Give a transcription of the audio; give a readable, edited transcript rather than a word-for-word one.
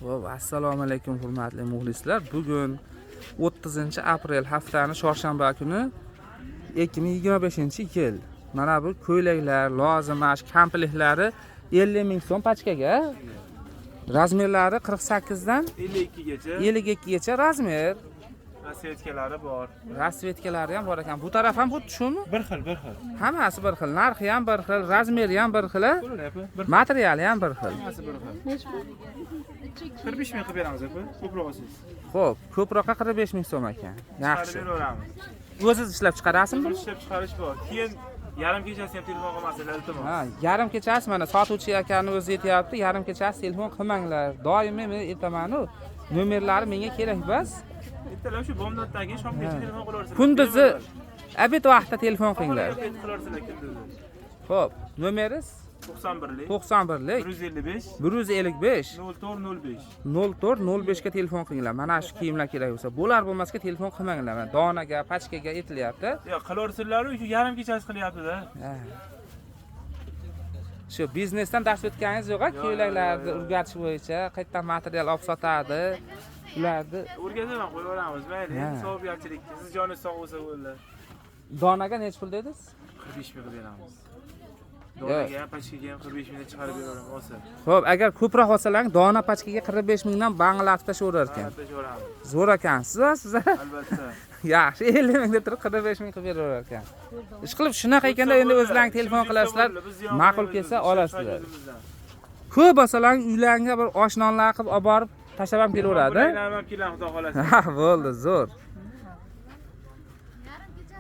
Xo'p, assalomu alaykum, hurmatli muxlislar. Bugun 30 aprel, haftani chorshanba kuni, 2025-yil. Mana bu ko'ylaklar lozim, mana shu komplektlari 50 ming so'm pachkaga. Размер lari 48 dan 52 gacha. 52 gacha размер. Расцветка lari bor. Расцветка lari ham bor ekan. Bu taraf ham xuddi shumi? Bir xil, bir xil. Hammasi bir xil, narxi ham bir xil, размер i ham bir xil, Ko'rinyapti? Bir. Materiali ham bir xil. Hammasi bir xil. 45 ming qilib beramiz, opa. Ko'proq olsangiz. Xo'p, ko'proqqa 45 ming so'm ekan. Yaxshi. Chiqarib beraveramiz. O'zingiz ishlab chiqarasizmi buni? Ishlab chiqarish bor. Keyin yarim kechasi ham telefon qilmasanglar, iltimos. Ha, yarim kechasi, mana sotuvchi akani o'zi aytyapti, yarim kechasi telefon qilmanglar. Doimiy men aytamanu, nomerlari menga kerak emas. Ertalab shu bomdoddan keyin shomgacha telefon qilaversinlar. Kunduzi обед vaqtida telefon qilinglar. Qilaversinlar kunduzi. Xo'p, nomeringiz? 91lik 91lik 155 155 04 05. 04 05 ga telefon qilinglar. Mana shu kiyimlar kerak bo'lsa, bo'lar bo'lmasga telefon qilmanglar. Mana donaga, pachkaga aytilyapti. Yo'q, qilaversinlar, shu yarim kechasi qilyapti-da. Ha. Shu biznesdan dars o'tganingiz yo'q, a? Yo'q, Ko'ylaklarni yo'q, yo'q. o'rgatish bo'yicha qayerdan material olib sotadi. Ularni O'rgataman, qo'yaveramiz, mayli. Ha. Savobgarchilik. Siz joningiz sog' bo'lsa bo'ldi. Donaga nechi pul dedingiz? 45 ming qilib beramiz. Donaga ham, pachkaga ham 45 mingdan chiqarib beraveramiz olsa. Xo'p, agar ko'proq olsalar, dona pachkaga 45 mingdan banglatib tashlaverar ekan. Tashlaveramiz. Zo'r ekansiz, a, siz? A? Albatta. Yaxshi, 50 ming deb turib 45 ming qilib beraverar ekan. Ish qilib shunaqa ekanda, endi o'zlaring telefon qilasizlar, ma'qul kelsa olasizlar. Ko'p olsalar, uylaringga bir osh nonlar qilib olib borib tashlab ham kelaveradi. Ham kelamiz, xudo xohlasa. Ha, bo'ldi, zo'r.